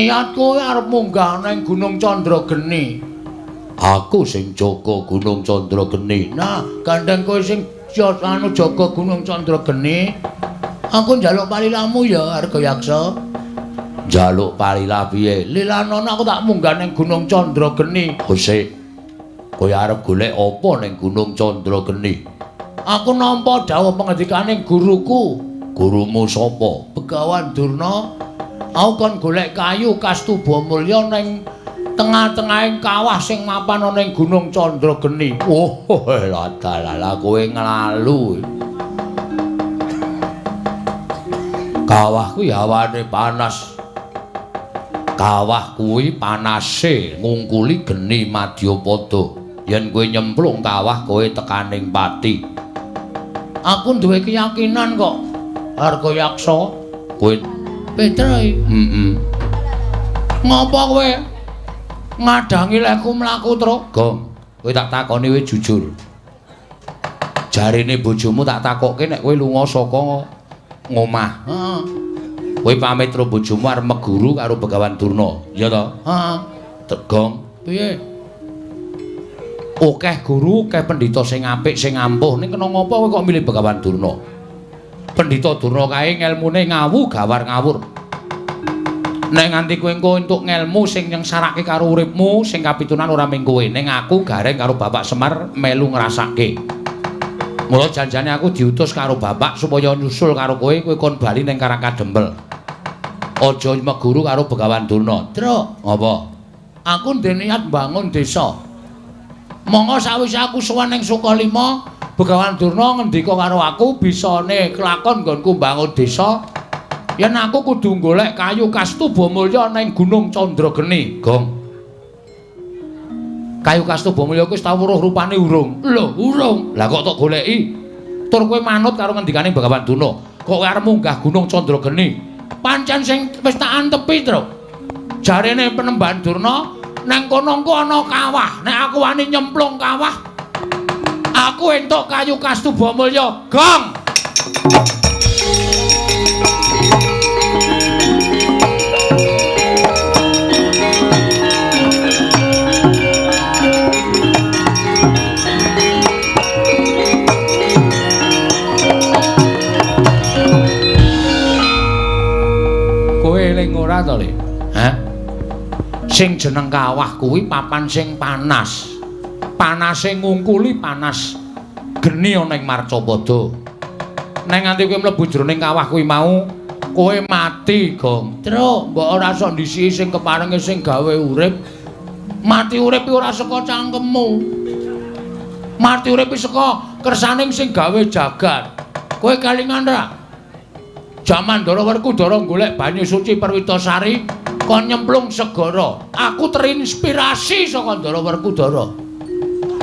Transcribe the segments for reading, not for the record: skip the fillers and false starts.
Niatku arep munggah nang Gunung Chandrageni. Aku sing jaga Gunung Chandrageni. Nah, gandeng kowe sing anu jaga Gunung Chandrageni. Aku njaluk palilamu ya, Argayaksa. Njaluk palila piye? Lilanono aku tak munggah nang Gunung Chandrageni. Sik. Kowe arep golek apa ning Gunung Chandrageni? Aku nampa dawuh pengendikane guruku. Gurumu sapa? Begawan Durna. Aku kon golek kayu Kastuba Mulya ning tengah-tengahing kawah sing mapan ana ning Gunung Chandrageni. Oh, ladalah kowe nglalu. Kawah kuwi hawane panas. Kawah kuwi panase ngungkuli geni Madyapada. Yen kowe nyemplung kawah kowe tekaning pati. Aku duwe keyakinan kok, Argayaksa. Kowe Petro. Heeh. Ngopo kowe ngadangi lekku mlaku, Truk? Gong, kowe tak takoni kowe jujur. Jarene bojomu tak takokke nek kowe lunga saka ngomah. Heeh. Kowe pamit karo bojomu arep meguru karo Begawan Durna, iya to? Heeh. Gong, piye? Akeh guru, akeh pendhita sing apik, sing ampuh, ning kena ngopo kowe kok milih Begawan Durna? Pendhita Durna kae ngelmune ngawu gawar ngawur. Nek nganti kowe engko entuk ngelmu sing nyengsarake karo uripmu, sing kapitunan ora mung kowe, ning aku gareng karo Bapak Semar melu ngrasake. Mula janjane aku diutus karo bapak supaya nyusul karo kowe, kowe kon bali ning Karang Kadempel. Aja meguru karo Begawan Durna. Truk, apa? Aku ndek niat mbangun desa. Monggo sawise aku sowan ning Sukalima, Begawan Durna ngendika karo aku bisane kelakon nggonku mbangun desa. Yen aku kudu golek kayu Kastuba Mulya ning Gunung Chandrageni. Gong. Kayu Kastuba Mulya kuwi wis tau weruh rupane urung? Lho, urung. Lah kok tok goleki? Tur kowe manut karo ngendikane Begawan Durna. Kok kowe arep munggah Gunung Chandrageni? Pancen sing wis tak antepi, Truk. Jarene Penemban Durna nang kono engko ana kawah. Nek aku wani nyemplung kawah, aku entuk kayu Kastuba Mulya. Gong. Kowe eling ora to, Le? Hah? Sing jeneng kawah kuwi papan sing panas. Panase ngungkuli panas geni ana ing Marcapada. Nek nganti kowe mlebu jroning kawah kuwi mau, kowe mati, Gong. Truk, mbok ora sok ndisiki sing keparenge sing gawe urip. Mati urip iki ora saka cangkemmu. Mati urip iki saka kersaning sing gawe jagat. Kowe kelingan ra? Jaman Ndara Werkudara golek banyu suci Perwitasari kon nyemplung segara. Aku terinspirasi saka Ndara Werkudara.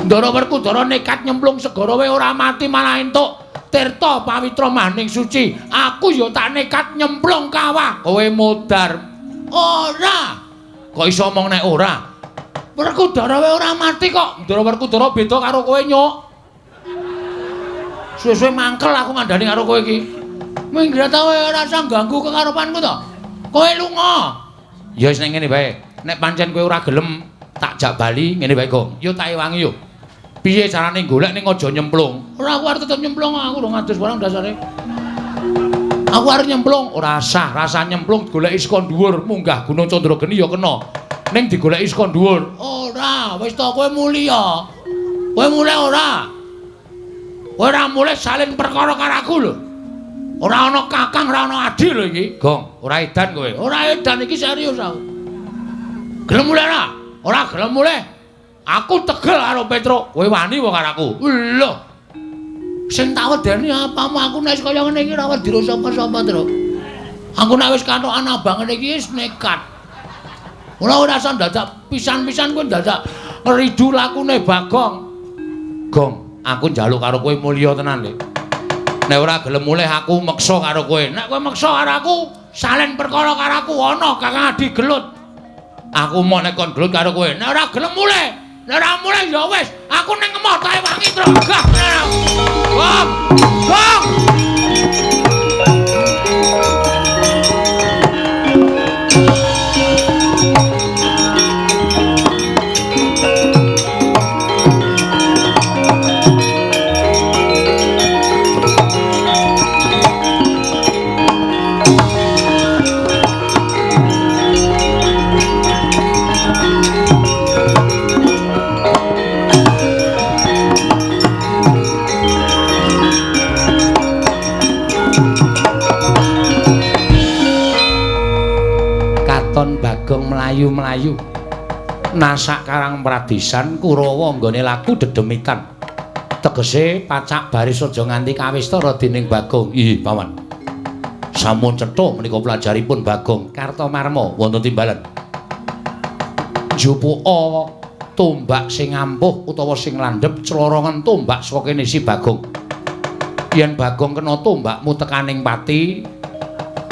Ndara Werkudara nekat nyemplung segara wae ora mati malah entuk tirta pawitra maning suci. Aku ya tak nekat nyemplung kawah. Kowe modar. Ora. Kok iso omong nek ora? Werkudara wae ora mati kok. Ndara Werkudara beda karo kowe, Nyuk. Suwe-suwe mangkel aku ngandani karo kowe iki. Minggat kowe ora usah ganggu kekarepanku to. Kowe lunga. Ya wis nek ngene wae. Nek pancen kowe ora gelem tak jak bali ngene wae, Gong. Yo tak ewangi yo. Piye carane golek ning aja nyemplung? Ora, aku arep tetep nyemplung, aku urung ngadus barang dasare. Aku arep nyemplung, ora sah, rasa nyemplung goleki saka dhuwur, munggah Gunung Chandrageni ya kena. Ning digoleki saka dhuwur. Ora, wis to kowe mulya. Kowe mulih ora? Kowe ora mulih salin perkara karo aku lho. Ora ana kakang, ora ana adi lho iki. Gong, ora edan kowe. Ora edan iki serius aku. Gelem mulih ora? Ora gelem mulih. Aku tegel karo Petruk. Kowe wani wae karo aku. Lho. Sing tak wedeni apamu aku nek kaya ngene iki ora wedi sapa-sapa, Truk. Aku nek wis katokan abang ngene iki wis nekat. Ora ora usah dadak pisan-pisan kowe dadak ridu lakune Bagong. Gong, aku njaluk karo kowe mulya tenan, Le. Nek ora gelem mulih aku meksa karo kowe. Nek kowe meksa karo aku, salen perkara karo aku ana Kakang Adi gelut. Aku mau nek kon gelut karo kowe. Nek ora gelem mulih, nek ora mulih ya wis, aku ning emoh tak ewangi truk. Gah. Gong. Gong. Nuntun Bagong mlayu-mlayu nasak karang pradisan Kurawa nggone laku dedemitan. Tegese pacak baris aja nganti kawistara dening Bagong. Ih, Paman. Sampun cetha menika pelajaripun Bagong Kartomarma wonten timbalan. Jupuka tombak sing ampuh utawa sing landhep clorongen tombak saka kene si Bagong. Yen Bagong kena tombakmu tekaning pati,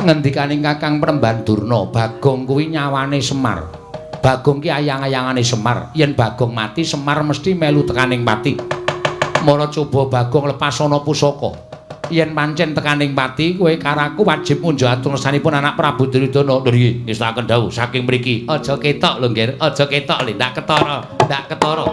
ngendikaning Kakang Premban Durna, Bagong kuwi nyawane Semar. Bagong ki ayang-ayangane Semar. Yen Bagong mati, Semar mesti melu tekaning pati. Mara coba Bagong lepas ana pusaka. Yen pancen tekaning pati, kowe karaku wajib munjuk atur ngesanipun anak Prabu Duryudana. Lho nggih, ngestakaken dawuh saking mriki. Aja ketok lho, Nggir. Aja ketok lho, ndak ketara, ndak ketara.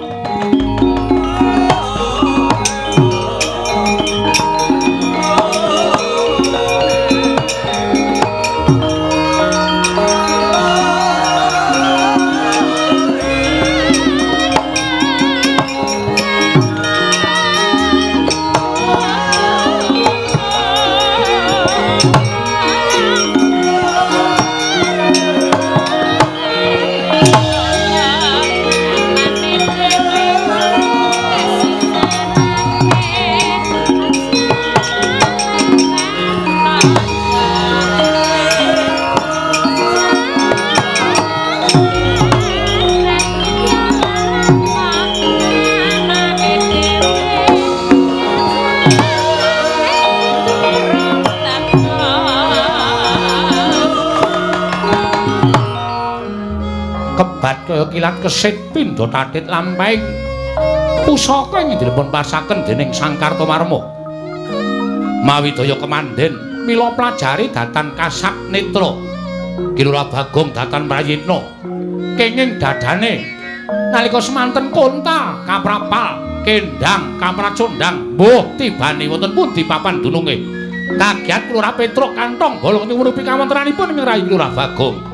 Kebat kaya kilat kesit pindha tatit lampahing pusaka ing dipun pasaken dening Sang Kartomarma. Mawi daya kemandhen mila plajari datan kasap netra. Ki Lurah Bagong datan prayitna kenging dadane nalika semanten konta kaprapal kendang kamracondang mbuh tibane wonten pundi papan dununge. Kagiat Lurah Petruk kantong bolong nyuwun pikawontenanipun ing rayi Lurah Bagong.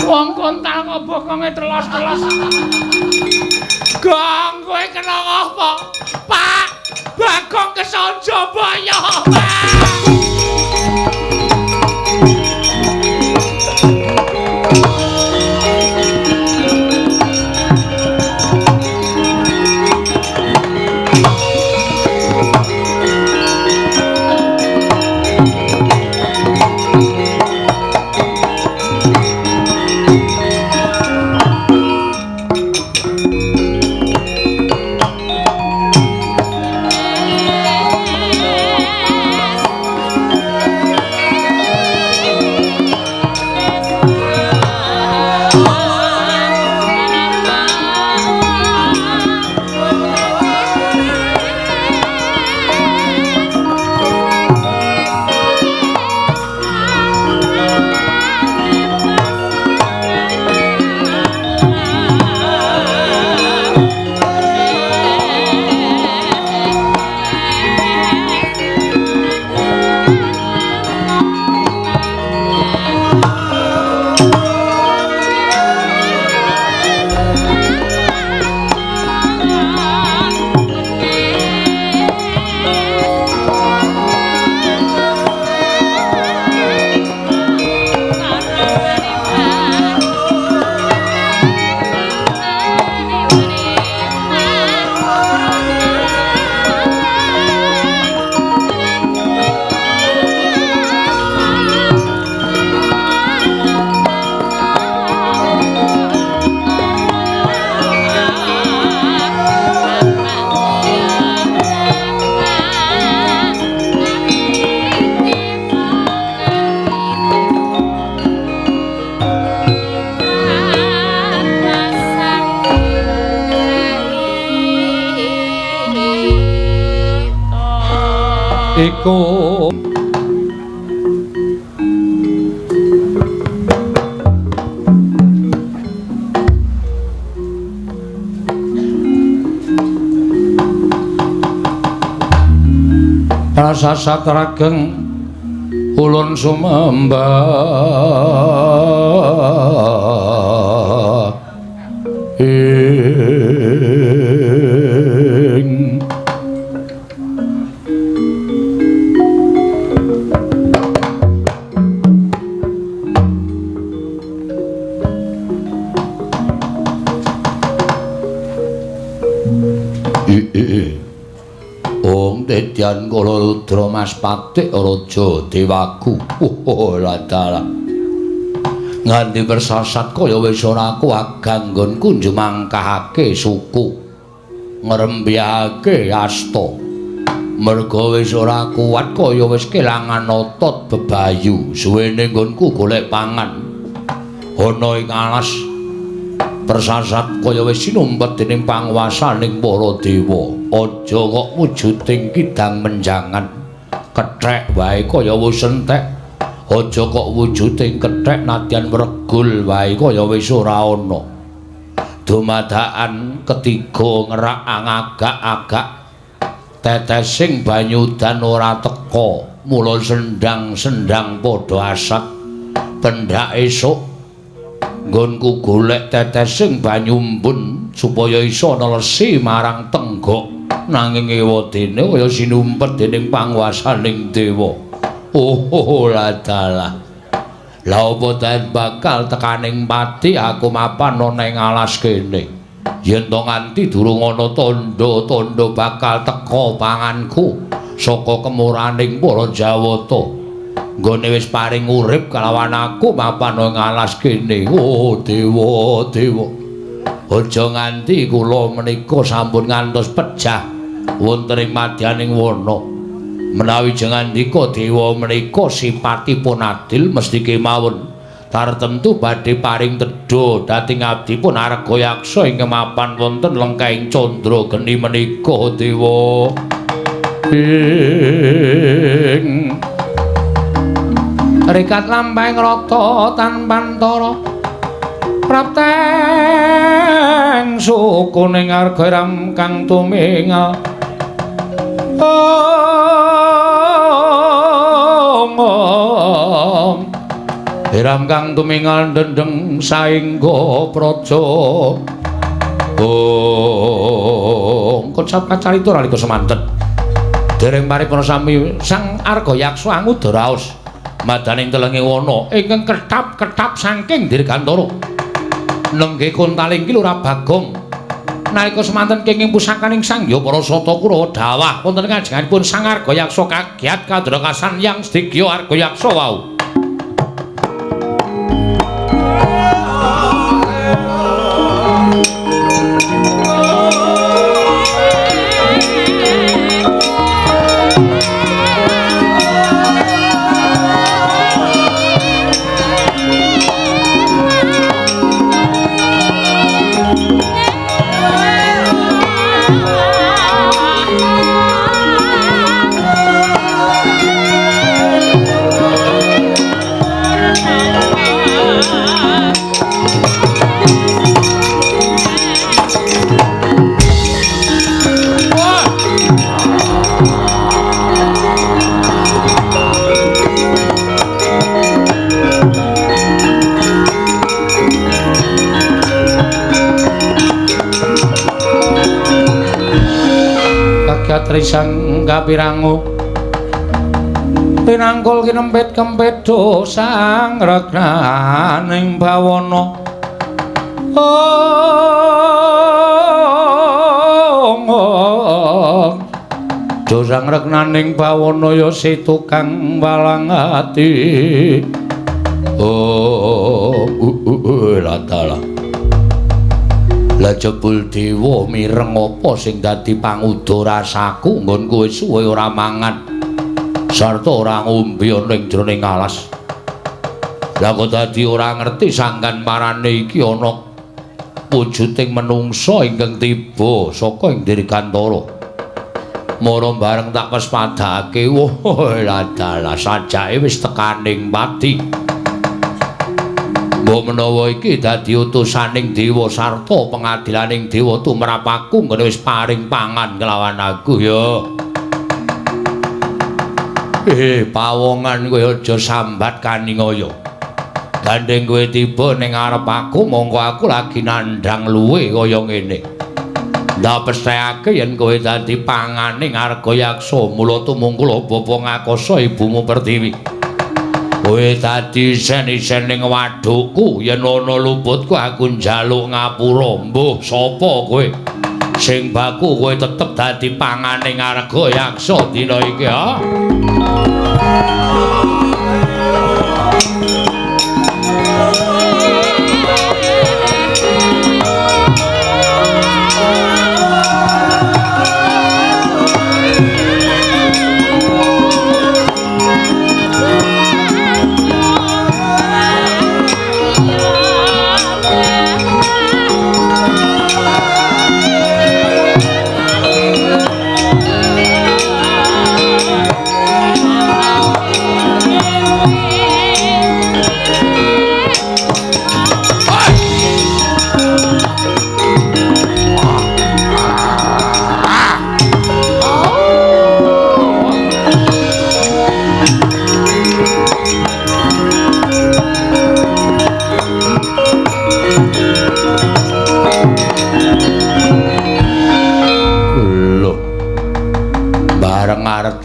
Wong kontal kok bokonge telos-telos. Gong, kowe kena apa? Pak, Bagong kesonjobaya, Pak. Iku prasasat rageng ulun sumembah ing Om Dedyan Kala Rudra Mas Patik Raja Dewaku. Oh ladalah. Nganti persasat kaya wis ora kuat ganggonku njumangkahake suku. Ngrembyahake asta. Merga wis ora kuat kaya wis kelangan otot bebayu. Suwene nggonku golek pangan. Ana ing alas persasat kaya wis sinumpet dening panguwasaning para dewa. Aja kok wujuding kidang menjangan kethek wae kaya wis entek. Aja kok wujuding kethek nadyan wregul wae kaya wis ora ana. Dumadakan ketiga ngerak angagak-agak tetesing banyu udan ora teka, mula sendang-sendang padha asat. Pendak esuk nggonku golek tetesing banyu embun supaya iso nelesi marang tenggok, nanging ewadene kaya sinumpet dening panguwasaning dewa. Oh ladalah. Lah apa ten bakal tekaning pati aku mapan ana ing alas kene. Yen to nganti durung ana tandha-tandha bakal teka panganku saka kemuraning para Jawata. Nggone wis paring urip kalawan aku mapan ing alas kene. Oh dewa dewa, aja nganti kula menika sampun ngantos pejah wonten ing madyaning wana. Menawi jengandika dewa menika sipatipun adil mesti kemawon tartemtu badhe paring tedha dhateng abdipun Arga Yaksa ingkang mapan wonten lengkahing candra geni menika dewa. Ing rikat lampahing rata tanpantara prapteng sukuning arga ram kang tumingal. Ong ram kang tumingal dendeng saengga praja. Ong kocap kacarita nalika semanten dereng paripurna sami sang Arga Yaksa anguda raos madaning telenge wana ingkang ketap-ketap saking dirgantara. Nenggih kontaling ki Lurah Bagong. Nalika semanten kenging pusakaning Sang Hyang Parasata Kurawa dawah wonten kajenganipun Sang Arga Yaksa kagiat kadrakasan Yang Sedikya Arga Yaksa wau. Trisang kapirangu pinangkul kinempit kempit dosang regnaning bawana. Ong dosang regnaning bawana ya si tukang walang ati. Oh ladalah. Lah jebul dewa mireng apa sing dadi panguda rasaku nggonku wis suwe ora mangan sarta ora ngombe ana ing jroning alas. Lah kok dadi ora ngerti sanggan marane iki ana wujuding menungsa ingkang tiba saka ing dirgantara. Mara bareng tak pespadake. Wah, ladalah sajake wis tekaning pati. Mbok menawa iki dadi utusaning dewa sarta pengadilaning dewa tumrap aku nggone wis paring pangan kelawan aku ya. Pawongan kowe aja sambat kaningaya. Gandeng kowe tiba ning ngarep aku mongko aku lagi nandhang luwe kaya ngene. Ndak pesthekake yen kowe dadi pangane Argayaksa mula tumungkul bapa ngakasa ibumu Pertiwi. Kowe dadi isen-isen ning wadukku yen ana luputku aku njaluk ngapura. Mbuh sapa kowe? Sing baku kowe tetep dadi pangane Argayaksa dina iki ha.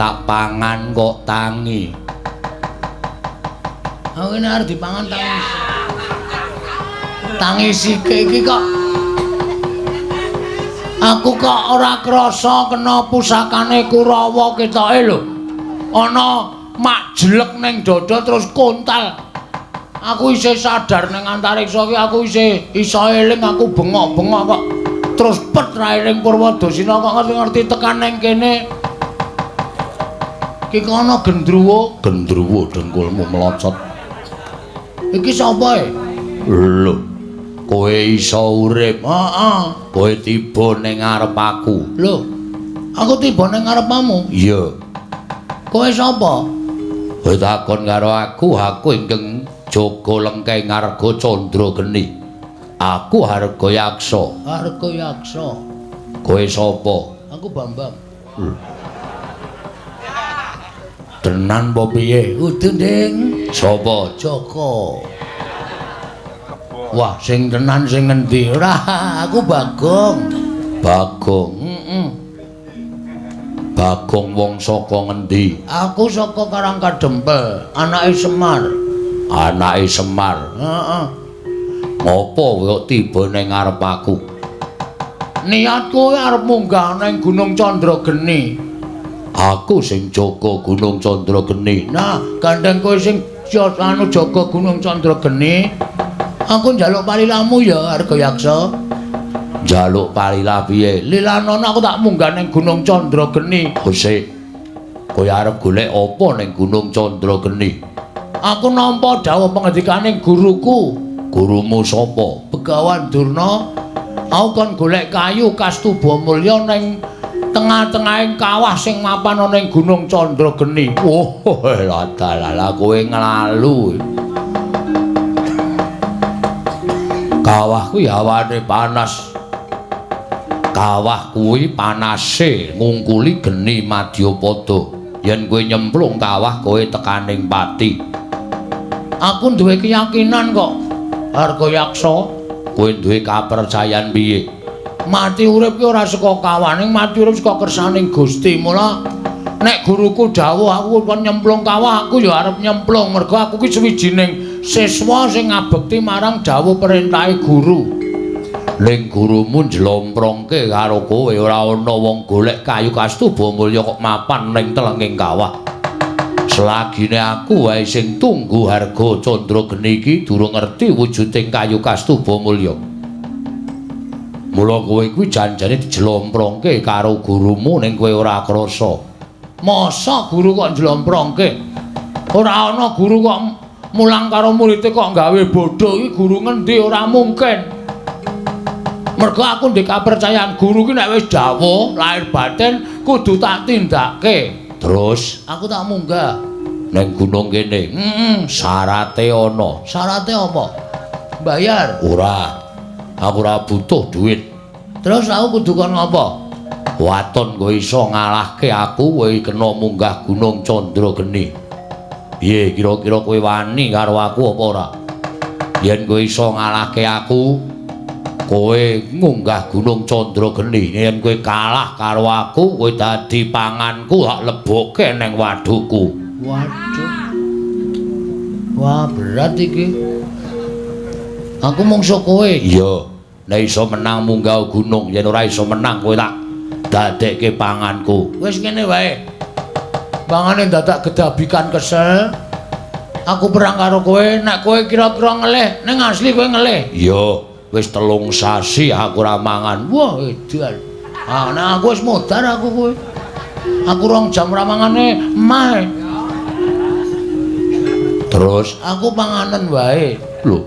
Tak pangan kok tangi. Aku ini arep dipangan tangi. Tangi sike iki kok. Aku kok ora krasa kena pusakane Kurawa ketoke lho. Ana mak jelek ning dada terus kontal. Aku isih sadar ning antariksa iki aku isih iso eling aku bengok-bengok kok. Terus pet ra eling Purwadasina kok ngerti-ngerti tekan ning kene. Iki ana gendruwo, gendruwo dengkulmu melocot. Iki sapa e? Lho, kowe iso urip. Heeh. Kowe tiba ning ngarep aku. Lho, aku tiba ning ngarepmu? Iya. Kowe sapa? Kowe takon karo aku, aku ingkang jaga lengkeng Arga Candra Geni. Aku Argayaksa. Argayaksa. Kowe sapa? Aku Bambang. Lho. Tenan apa piye? Kudu, Ding. Sapa? Joko. Wah, sing tenan sing ngendi? Ora, aku Bagong. Bagong. Heeh. Bagong wong saka ngendi? Aku saka Karang Kadempel, anake Semar. Anake Semar. Heeh. Ngopo kok tiba ning ngarep aku? Niatku arep munggah ning Gunung Candra Geni. Aku sing jaga Gunung Candra Geni. Nah, gandeng kowe sing anu jaga Gunung Candra Geni, aku njaluk palilamu ya, Argayaksa. Njaluk palilah piye? Lilanono aku tak munggah ning Gunung Candra Geni. Sik. Kowe arep golek apa ning Gunung Candra Geni? Aku nampa dawuh pengendikaning guruku. Gurumu sapa? Begawan Durna. Aku kon golek kayu Kastuba Mulya ning tengah-tengahing kawah sing mapan ana ing Gunung Candra Geni. Oh, ladalah kowe nglalu. Kawah kuwi hawane panas. Kawah kuwi panase ngungkuli geni madyapada. Yen kowe nyemplung kawah kowe tekaning pati. Aku duwe keyakinan kok, Argayaksa. Kowe duwe kapercayan piye? Mati urip ki ora saka kawah, ning mati urip saka kersaning Gusti. Mula nek guruku dawuh aku kon nyemplung kawah, aku ya arep nyemplung mergo aku ki suwijining siswa sing ngabekti marang dawuh perintahe guru. Ning gurumu njlomprongke karo kowe ora ana wong golek kayu Kastuba Mulya kok mapan ning telenging kawah. Selagine aku wae sing tunggu harga Candra Geni iki durung ngerti wujuding kayu Kastuba Mulya. Mula kowe kuwi janjane dijlomprongke karo gurumu ning kowe ora krasa. Masa guru kok njlomprongke? Ora ana guru kok mulang karo muridé kok gawe bodho iki guru ngendi ora mungkin. Mergo aku ndek kapercayan guru ki nek wis dawuh lahir batin kudu tak tindake. Terus aku tak munggah ning gunung kene. Heeh, syarate ana. Syarate apa? Bayar? Ora. Aku ora butuh duit. Terus aku kudu kon ngopo? Waton kowe iso ngalahke aku, kowe kena munggah Gunung Candrageni. Piye kira-kira kowe wani karo aku apa ora? Yen kowe iso ngalahke aku, kowe ngunggah Gunung Candrageni. Yen kowe kalah karo aku, kowe dadi panganku, tak lebokke ning wadukku. Waduh. Wah, berat iki. Aku mungsuh kowe. Iya. Nek iso menang munggah gunung, yen ora iso menang kowe tak dadekke panganku. Wis ngene wae. Pangane dadak gedabikan kesel. Aku perang karo kowe, nek kowe kira-kira ngelih, ning asli kowe ngelih. Iya, wis 3 sasi aku ora mangan. Wah, edan. Ah, nek aku wis modar aku kowe. Aku 2 jam ora mangane emah. Terus aku panganen wae. Lho,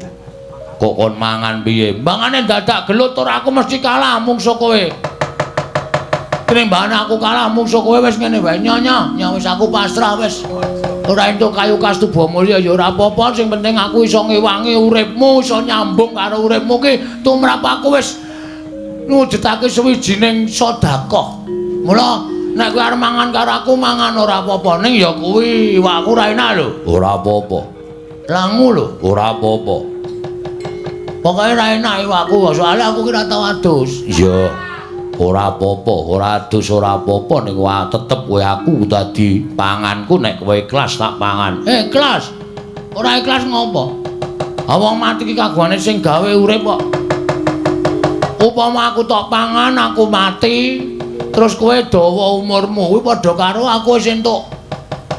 kok kon mangan piye? Mangane dadak gelut ora aku mesti kalah mungsuh kowe. Tinimbane aku kalah mungsuh kowe wis ngene wae nyonya, nya wis aku pasrah wis. Ora entuk kayu kastuba mulya ya ora apa-apa, sing penting aku iso ngewangi uripmu, iso nyambung karo uripmu ki tumrap aku wis ngujudake suwijining sedekah. Mula nek kowe arep mangan karo aku mangan ora apa-apa, ning ya kuwi iwakku ora enak lho. Ora apa-apa. Langu lho, ora apa-apa. Pokoke ora enak iwakku, soalé aku ki ora tau adus. Iya. Ora apa-apa, ora adus ora apa-apa ning wae tetep kowe aku dadi panganku nek kowe ikhlas tak pangan. Ikhlas. Ora ikhlas ngopo? Ha wong mati ki kagungane sing gawe urip kok. Upama aku tok pangan aku mati, terus kowe dawa umurmu kuwi padha karo aku wis entuk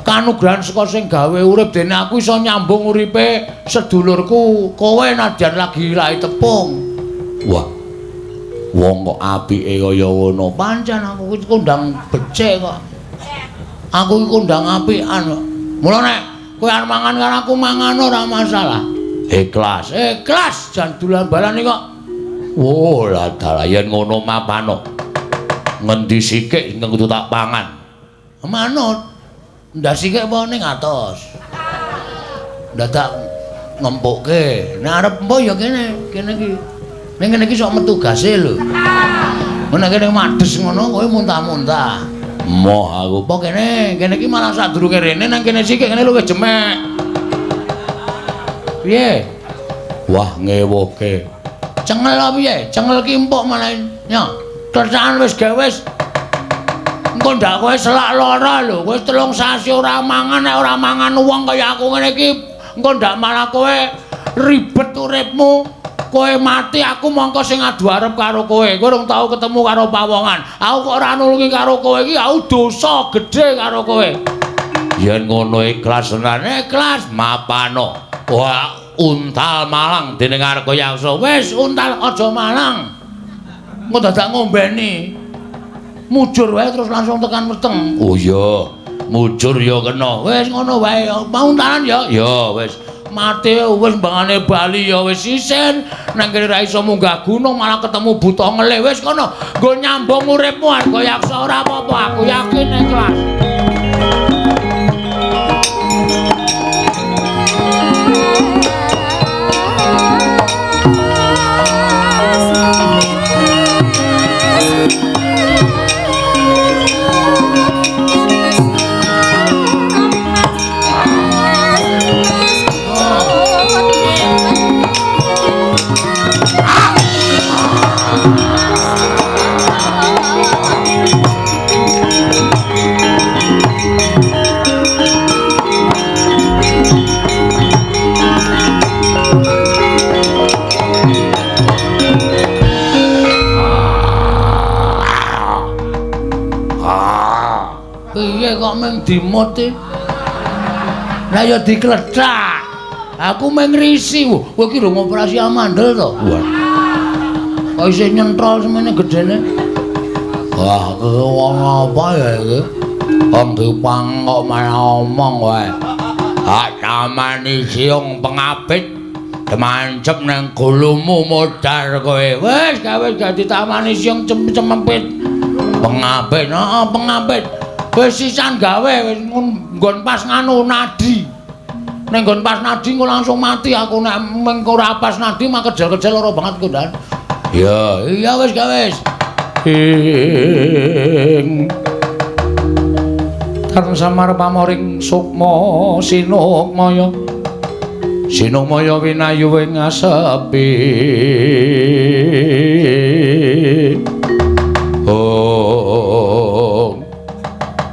kanugrahan saka sing gawe urip, dene aku iso nyambung uripe sedulurku kowe nadyan lagi lahi tepung. Wah. Wong kok apike kaya ngono. Pancen aku iki kondang becik kok. Aku iki kondang apikan kok. Mula nek kowe arep mangan karo aku mangan ora masalah. Ikhlas. Ikhlas jan dolan balane kok. Oh, lah dalah yen ngono mapano. Ngendi sikik sing kudu tak pangan? Manut. Ndak sikik apa ning atos. Dadak ngempukke. Nek arep empo ya kene, kene iki. Ning kene iki sok metu gase lho. Nek kene mades ngono kowe muntah-muntah. Moh aku. Apa kene? Kene iki malah sadurunge rene nang kene sikik kene luwih jemek. Piye? Wah, ngewuhke. Cengel apa piye? Cengel ki empuk malah. Yo, tlethakan wis gawe wis. Engko ndak kowe selak lara lho. Kowe 3 sasi ora mangan, nek ora mangan wong kaya aku ngene iki engko ndak malah kowe ribet uripmu. Kowe mati aku mongko sing adu arep karo kowe. Kowe urung tau ketemu karo pawongan. Aku kok ora nulungi karo kowe iki aku dosa gedhe karo kowe. Yen ngono ikhlas tenan, ikhlas mapano. Wah, untal malang dening Argayaksa. Wis untal aja malang. Engko dadak ngombeni. Mujur wae terus langsung tekan weteng. Oh iya, mujur ya kena. Wis ngono wae. Mau untalan ya? Ya wis. Mati wis mbangane bali ya wis isin. Nang kene ra iso munggah gunung malah ketemu buta ngelih. Wis kono nggo nyambung uripmu Argayaksa ora apa-apa, aku yakin ikhlas. Piye kok mung dimut e? Lah ya diklethak. Aku mung ngrisi. Kowe iki lho ngoperasi amandel to? Wah. Kok isih nyentrol semene gedene? Wah, wong apa ya iki? Wong dipang kok malah omong wae. Hak tamani siung pengapit demancep nang gulumu modar kowe. Wis gawe dadi tamani siung cemempit. Pengabin, heeh, pengabin. Wis sisan gawe wis nggon pas nganu nadi. Ning nggon pas nadi engko langsung mati aku nek mengko ora pas nadi mah kejel-kejel lara banget ku, Dan. Iya, iya wis gawe wis. Ing Tarung samar pamoring sukma sinukmaya. Sinukmaya winayu ing asepi. Oh.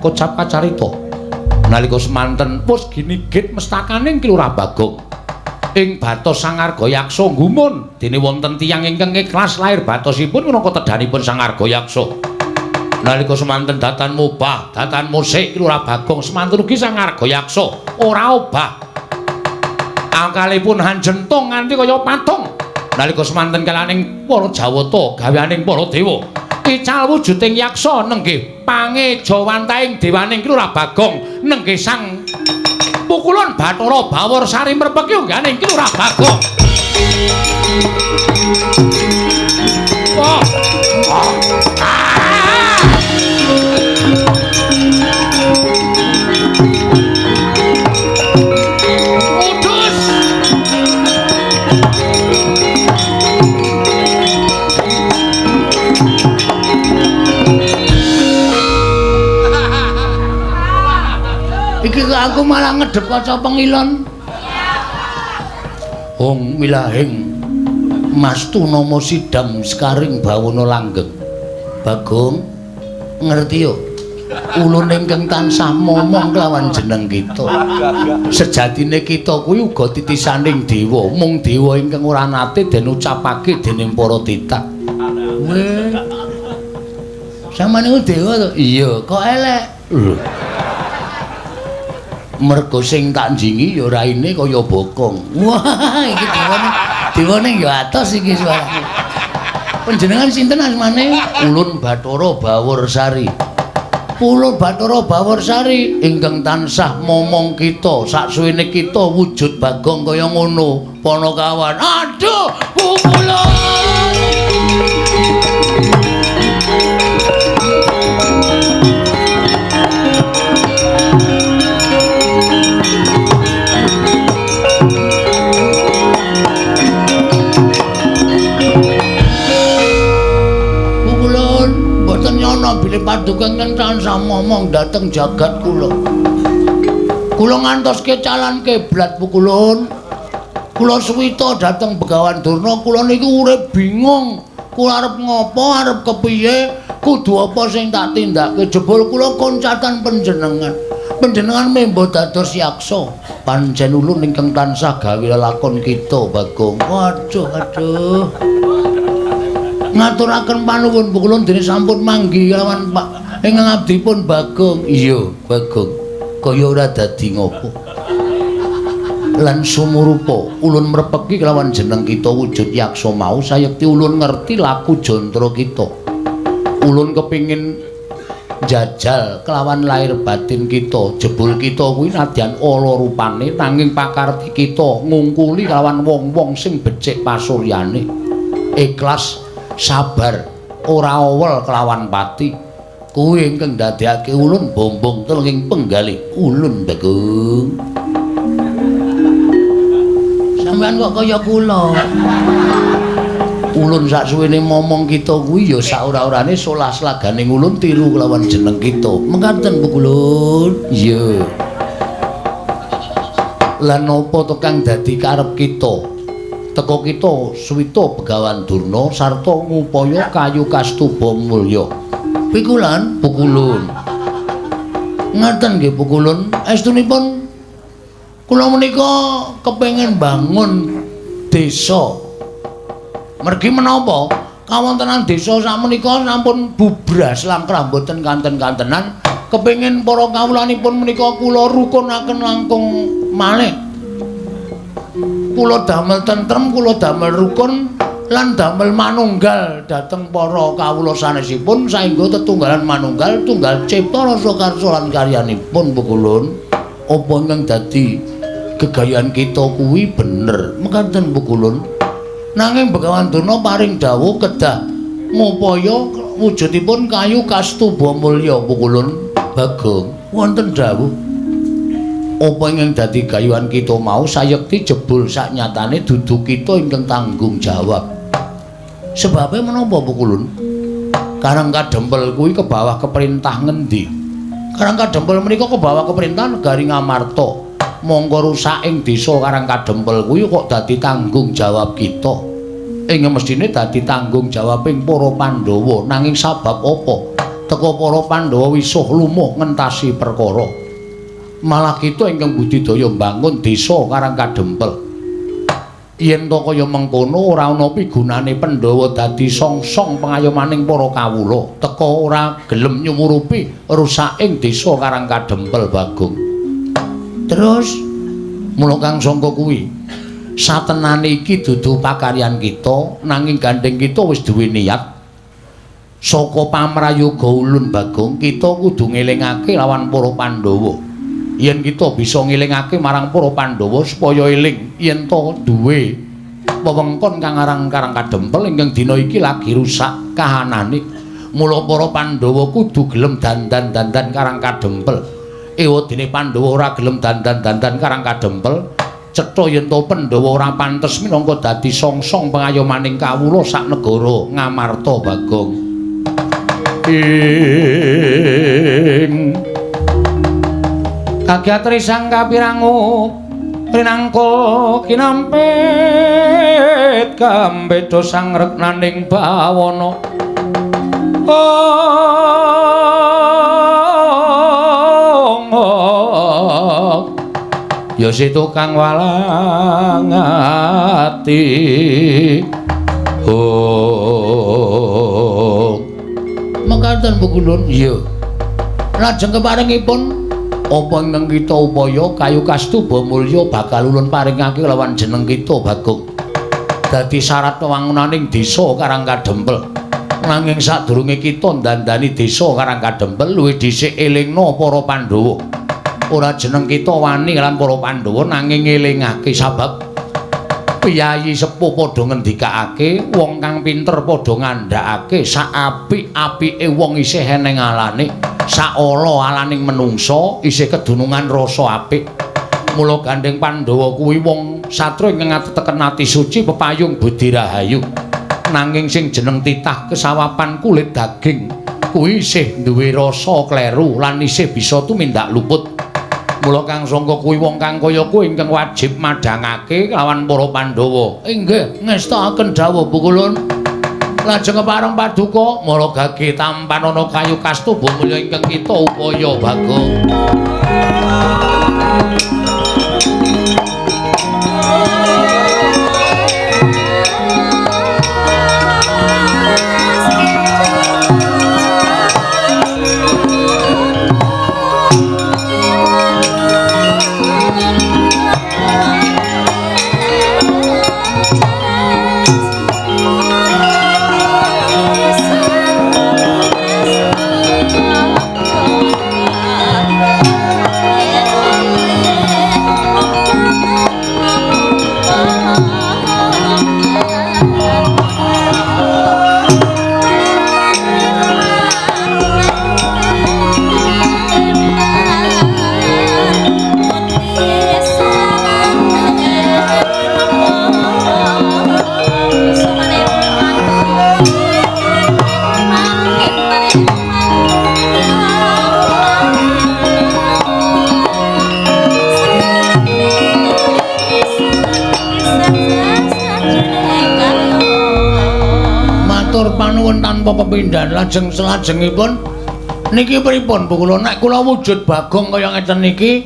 Kocap kacarita nalika semanten pus ginigit mestakaning Ki Lurah Bagong. Ing batos Sang Argayaksa gumun dene wonten tiyang ingkang ikhlas lair batosipun minangka tedhanipun Sang Argayaksa. Nalika semanten datan mubah, datan musik Ki Lurah Bagong semanten ugi Sang Argayaksa ora obah. Angkalipun hanjentung nganti kaya patung. Nalika semanten kalaning para Jawata gaweaning para dewa. Ical wujuding yaksa nenggih pangejawantahing dewaning Ki Lurah Bagong nenggih sang pukulun Bathara Bawor Sari mrepeki ungganing Ki Lurah Bagong. Wah. Ah. Kudus. Iki kok aku malah ngedep kaca pengilon. Hong milahing mastu nama sidam sekaring bawana langgeng. Bagong ngerti yo. Ulun ingkang tansah momong kelawan jeneng kita. Sejatine kita kuwi uga titisaning dewa, mung dewa ingkang ora nate den ucapake dening para titah. Weh. Sampeyan niku dewa to? Iya, kok elek. Lho. Mergo sing tak njingi ya raine kaya bokong. Wah, iki dewane, dewane ya atos iki suarane. Panjenengan sinten asmane? Ulun Bathara Baworsari. Ulun Bathara Baworsari ingkang tansah momong kita saksuwene kita wujud Bagong kaya ngono, Panakawan. Aduh, pukulun. Bilih paduka ingkang tansah momong dhateng jagat kula. Kula ngantoske calan kiblat pukulun. Kula suwita dhateng Begawan Durna, kula niku urip bingung. Kula arep ngopo, arep kepiye, kudu apa sing tak tindakake. Jebul kula koncatan panjenengan. Panjenengan membo dados yaksa. Pancen ulun ingkang tansah gawe lelakon kita, Bagong. Waduh, aduh. Ngaturaken panuwun pukulun dene sampun manggi kelawan Pak ingkang abdipun Bagong. Iya, Bagong. Kaya ora dadi ngopo. Lan sumurupa ulun mrepeki kelawan jeneng kita wujud yaksa mau sayekti ulun ngerti laku jantра kita. Ulun kepingin jajal kelawan lahir batin kita. Jebul kita kuwi nadyan ala rupane nanging pakarti kita ngungkuli kelawan wong-wong sing becik pasuryane. Ikhlas, sabar, ora owel kelawan pati. Kuwi ingkang ndadekake ulun bombong telenging penggalih ulun Bagong. Sampeyan kok kaya kula. Ulun saksuwene momong kita kuwi ya sak ora-orane solah slaganing ulun tiru kelawan jeneng kita. Mekaten pukulun. Iya. Lan napa to kang dadi karep kita? Teka kita suwita Begawan Durna sarta ngupaya kayu kastuba mulya. Pikulan pukulun. Ngaten nggih pukulun. Estunipun kula menika kepengin bangun desa. Mergi menapa kawontenan desa sakmenika sampun bubras langkrah mboten kanten-kantenan. Kepengin para kawulanipun menika kula rukunaken langkung malih. Kula damel tentrem, kula damel rukun lan damel manunggal dhateng para kawula sanesipun saengga tetunggalan manunggal tunggal cipta rasa karsa lan karyanipun pukulun. Apa ingkang dadi gegayan kita kuwi bener mekaten pukulun. Nanging Begawan Durna paring dawuh kedah ngupaya Wujudipun kayu kastuba mulya pukulun Bagong wonten dawuh. Apa ingkang dadi gayuhan kita mau sayekti jebul saknyatane dudu kita ingkang tanggung jawab. Sebabe menapa pukulun? Karang Kadempel kuwi kebawah keperintah ngendi? Karang Kadempel menika kebawah keperintah negari Ngamarta. Mongko rusak ing desa Karang Kadempel kuwi kok dadi tanggung jawab kita. Ing mesthine dadi tanggung jawabing para Pandhawa, nanging sabab apa? Teka para Pandhawa wisuh lumuh ngentasi perkara. Malah kita ingkang budidaya mbangun desa Karang Kadempel. Yen to kaya mengkono ora ana pigunane Pandhawa dadi songsong pengayomaning para kawula. Teka ora gelem nyumurupi rusaking desa Karang Kadempel Bagong. Terus mula kang sangka kuwi satenane iki dudu pakaryan kita, nanging gandeng kita wis duwe niat. Saka pamrayoga ulun Bagong, kita kudu ngelingake lawan para Pandhawa. Yen kita bisa ngelingake marang para Pandhawa supaya eling yen to duwe wewengkon kang aran Karang Kadempel ingkang dina iki lagi rusak kahanane. Mula para Pandhawa kudu gelem dandan-dandan Karang Kadempel. Ewadene Pandhawa ora gelem dandan-dandan Karang Kadempel, cetha yen to Pandhawa ora pantes minangka dadi songsong pengayomaning kawula sak negara Ngamarta Bagong. Ing kagyatri sang kapirangu prinangka kinampit kambeda sang reknaning bawana. Ya si tukang walang ati. Oh. Mekaten pukulun? Iya. Lajeng keparengipun apa ingkang kita upaya kayu kastuba mulya bakal ulun paringake lawan jeneng kita Bagong. Dadi syarat wangunaning desa Karang Kadempel. Nanging sadurunge kita ndandani desa Karang Kadempel luwih dhisik elingna para Pandhawa. Ora jeneng kita wani lan para Pandhawa nanging ngelingake sabab piyayi sepuh padha ngendikake, wong kang pinter padha ngandhakake sak apik-apike wong isih eneng alane, sak ala alaning menungsa isih kedunungan rasa apik. Mula gandeng Pandhawa kuwi wong satria ingkang ateteken ati suci pepayung budi rahayu. Nanging sing jeneng titah kesawapan kulit daging kuwi isih duwe rasa kleru lan isih bisa tumindak luput. Mula kang sangka kuwi wong kang kaya kuwi ingkang wajib madhangake lawan para Pandhawa. Inggih, ngestakaken dawuh pukulun. Lajeng kepareng paduka mara gage tampanana kayu kastuba mulya ingkang kita upaya Bagong. Tanpa pepindhan lajeng selajengipun niki pripun Bu kula nek kula wujud Bagong kaya ngeten niki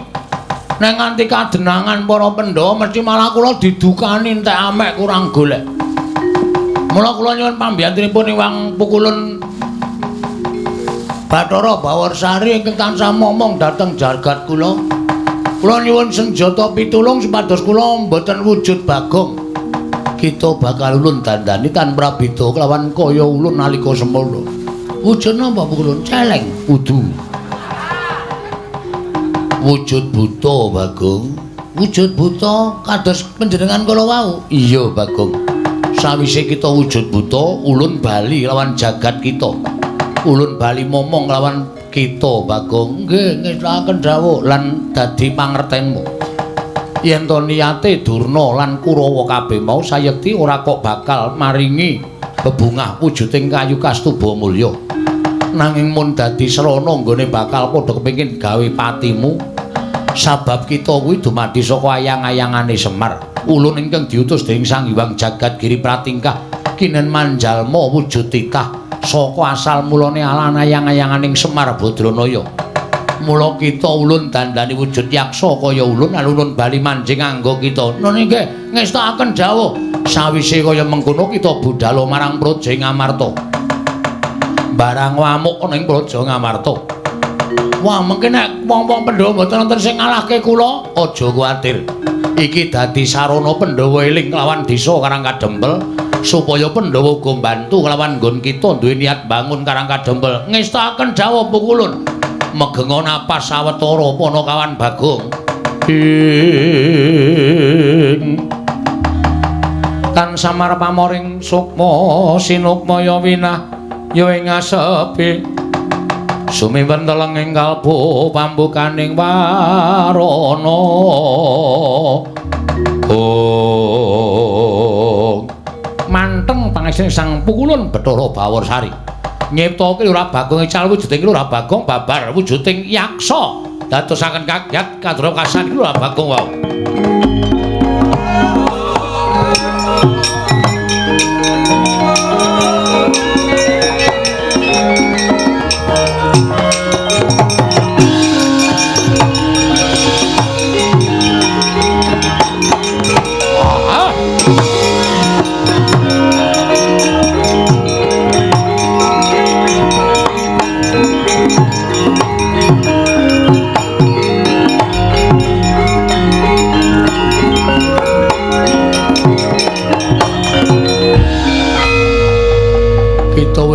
nek nganti kadenangan para Pandhawa mesti malah kula didukani entek amek kurang golek. Mula kula nyuwun pambiyantunipun Iwang Pukulun Bathara Bawarsari ingkang tansah momong dhateng jagat kula. Kula nyuwun senjata pitulung supados kula mboten wujud Bagong. Kita bakal ulun dandani tanpa beda kelawan kaya ulun nalika semono. Wujud napa Pukulun? Celeng. Kudu. Wujud buta Bagong. Wujud buta kados panjenengan kala wau. Iya Bagong. Sawise kita wujud buta, ulun bali lawan jagat kita. Ulun bali momong lawan kita Bagong. Nggih, ngestakaken dawuh lan dadi pangertenmu. Yen to niate Durna lan Kurawa kabeh mau sayekti ora kok bakal maringi bebungah wujuding kayu kastuba mulya. Nanging mun dadi srana nggone bakal padha kepengin gawe patimu. Sabab kita kuwi dumadi saka ayang-ayangane Semar. Ulun ingkang diutus dening Sang Hyang Jagat Giri Pratingkah kinen manjalma wujud titah saka asal mulane alan ayang-ayanganing Semar Badranaya. Mula kita ulun dandani wujud yaksa kaya ulun lan ulun bali manjing anggo kita. Nun inggih ngestakaken dawuh. Sawise kaya mengkono kita budhal marang Praja Ngamarta. Barang wamuk ana ing Praja Ngamarta. Wah, mengke nek wong-wong Pandhawa mboten wonten sing ngalahke kula, aja kuwatir. Iki dadi sarana Pandhawa eling kelawan desa Karang Kadempel supaya Pandhawa uga mbantu kelawan nggon kita duwe niat bangun Karang Kadempel. Ngestakaken dawuh pukulun. Megenga napas sawetara Panakawan Bagong. Ing tan samar pamoring sukma sinukmaya winah ya ing asepi sumiwen teleng ing kalbu pambukaning warana. Oh, manteng pangesing Sang Pukulun Bathara Bawarsari nyiptake Lurah Bagong ical wujuding Lurah Bagong babar wujuding yaksa dadosaken kagyat kadra kasan Lurah Bagong wau.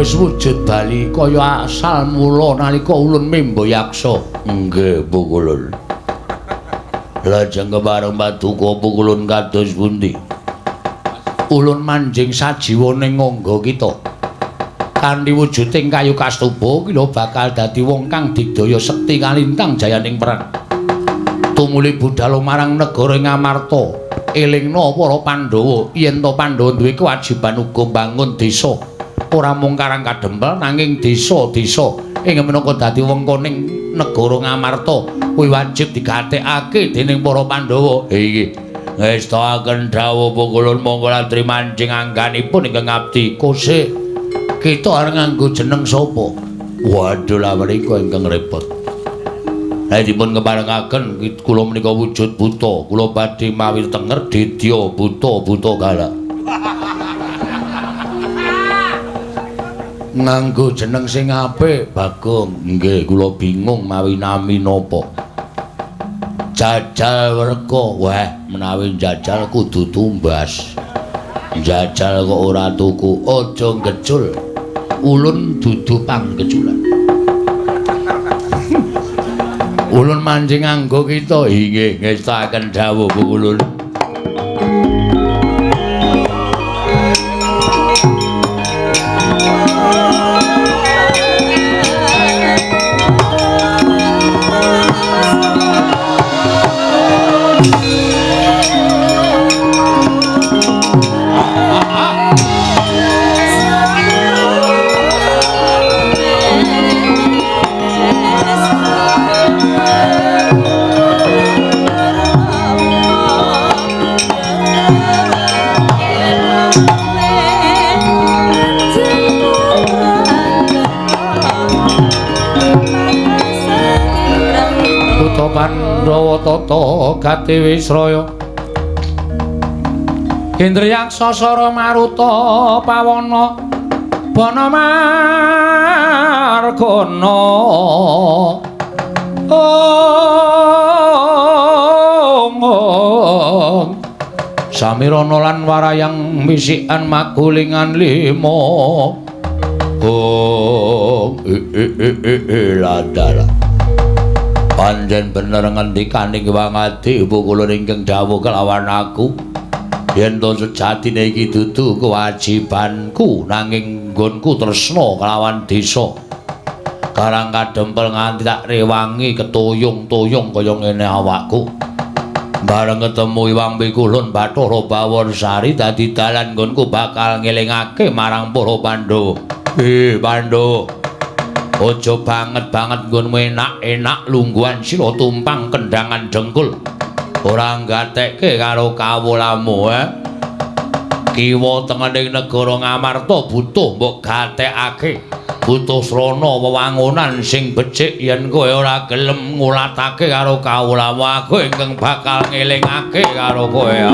Wis wujud bali kaya asal mula nalika ulun membo yaksa. Nggih, Pukulun. Lajeng kepareng paduka Pukulun kados pundi? Ulun manjing sajiwa ning ngangga kita. Kanthi wujuding kayu kastuba kila bakal dadi wong kang digdaya sekti kalintang jayaning perang. Tumuli budhal marang negara Ngamarta, elingna para Pandhawa yen to Pandhawa duwe kewajiban uga mbangun desa. Ora mung Karang Kadempel nanging desa-desa ing minangka dadi wengkoning negara Ngamarta kuwi wajib digatekake dening para Pandhawa. Iki ngestakaken dawuh Pukulun monggo latri manjing angganipun ingkang ngabdi. Kose kita arep nganggo jeneng sapa? Waduh lha menika ingkang repot. Lah dipun keparengaken kula menika wujud buta, kula badhe mawi tenger didya buta buta galak. Nganggo jeneng sing apik Bagong. Nggih, kula bingung mawi nami napa. Jajal werka. Wah, menawi jajal kudu tumbas. Jajal kok ora tuku, aja ngecul. Ulun dudu panggeculan. Ulun manjing nganggo kita. Inggih, ngestakaken dawuh Pukulun. Pandhawa tata gati wisraya Indriyaksa sara maruta pawana bana margana. Ong samirana lan warayang wisikan magulingan lima. Ong ladala Panjen bener ngendikane Wangadi Pukulun ingkang dawuh kelawan aku yen to sejatine iki dudu kewajibanku nanging nggonku tresna kelawan desa. Barang kadempel nganti tak rewangi ketuyung-tuyung kaya ngene awakku. Bareng ketemu Iwang Pikulun Bathara Baworsari dadi dalan nggonku bakal ngelingake marang para Pandhawa. Pandhawa. Aja banget-banget nggonmu enak-enak lungguhan sira tumpang kendangan dengkul. Ora nggatekke karo kawulamu, Kiwa tengening negara Ngamarta butuh mbok gatekake. Butuh srana wewangunan sing becik yen kowe ora gelem ngulatake karo kawulamu aku ingkang bakal ngelingake karo kowe ya.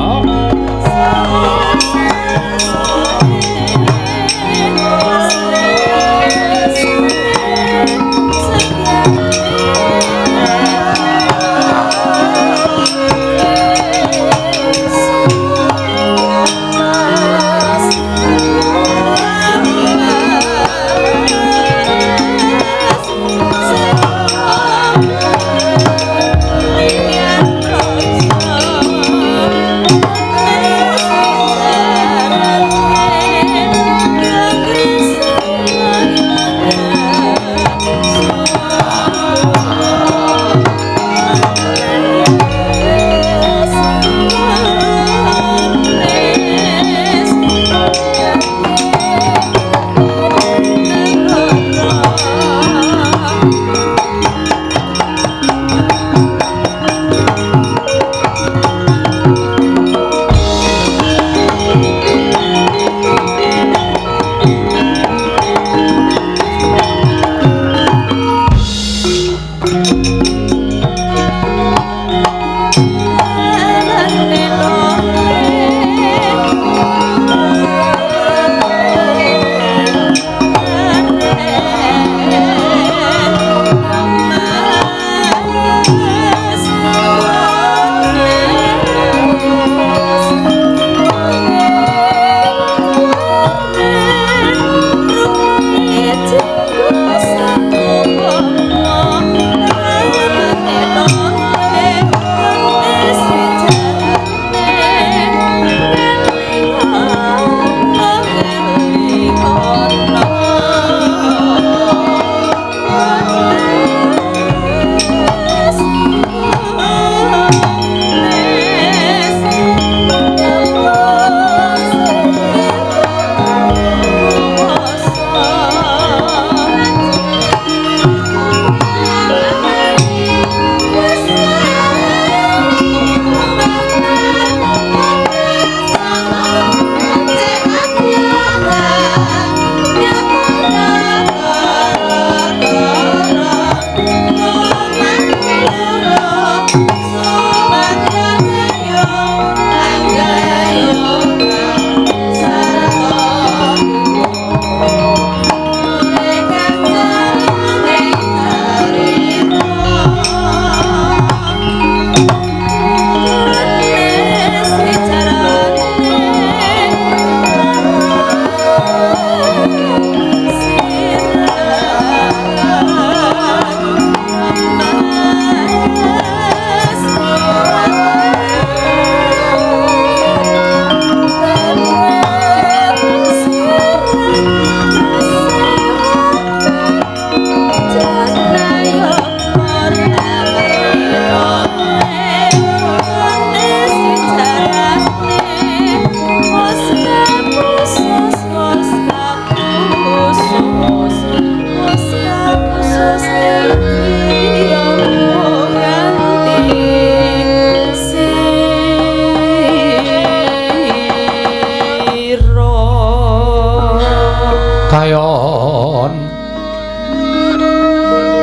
Kayon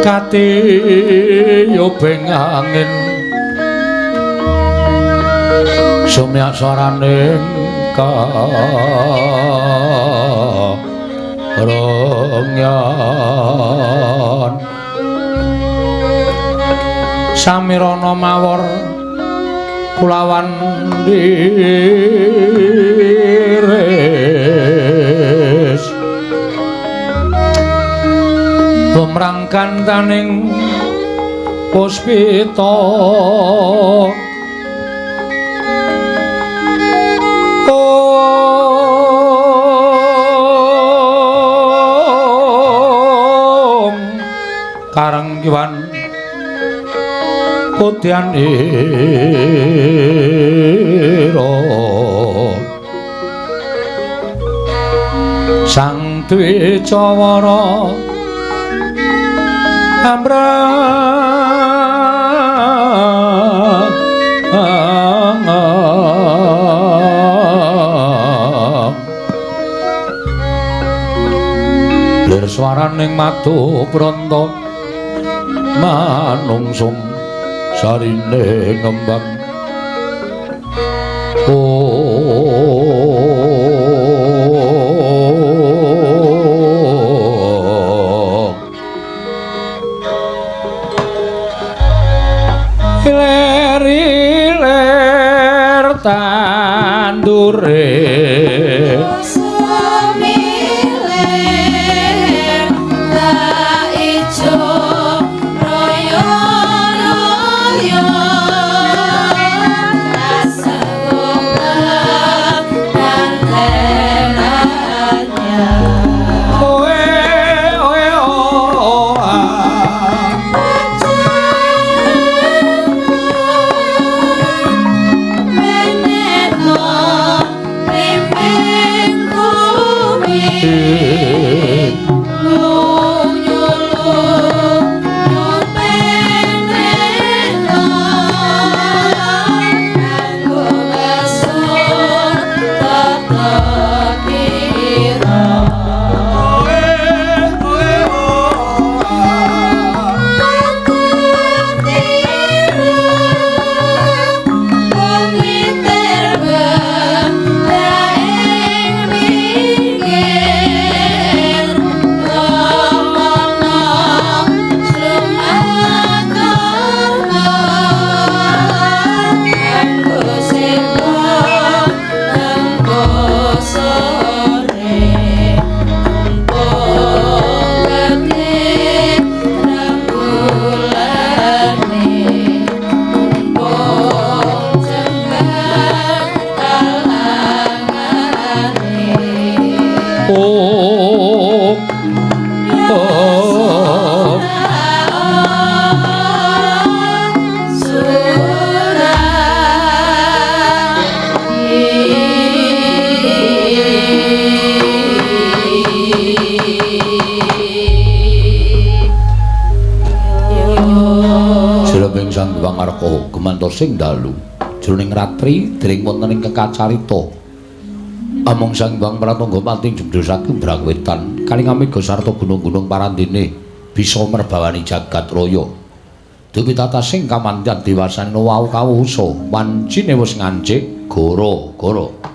katiyubing angin sumyak swaraning karengyan samirana mawar kulawan diris lumrang kantaning puspita. Om Karang kiwan putyan ira Sang Dwicawara amrang lir swaraning madu pranta manungsung sarine ngembang. Iler-iler tandure Sumilir tak ijo royo-royo rasenggung kantenannya. Oe oe o a. Menetno rimbing bumi nyunyulu nyupenetno kanggo ngesur tata kira. Oe oe o a. Oh, oh. Jroning Sang Hyang Arka gumantos sing dalu jroning ratri dring wonten ing kekacarita. Amung Sang Hyang Pratangga pating jembrosake brang wetan kaling amega sarta gunung-gunung parandene bisa merbawani jagat raya. Dupi tatasing kamandyan diwasane wau kawusa wancine wis ngancik goro-goro.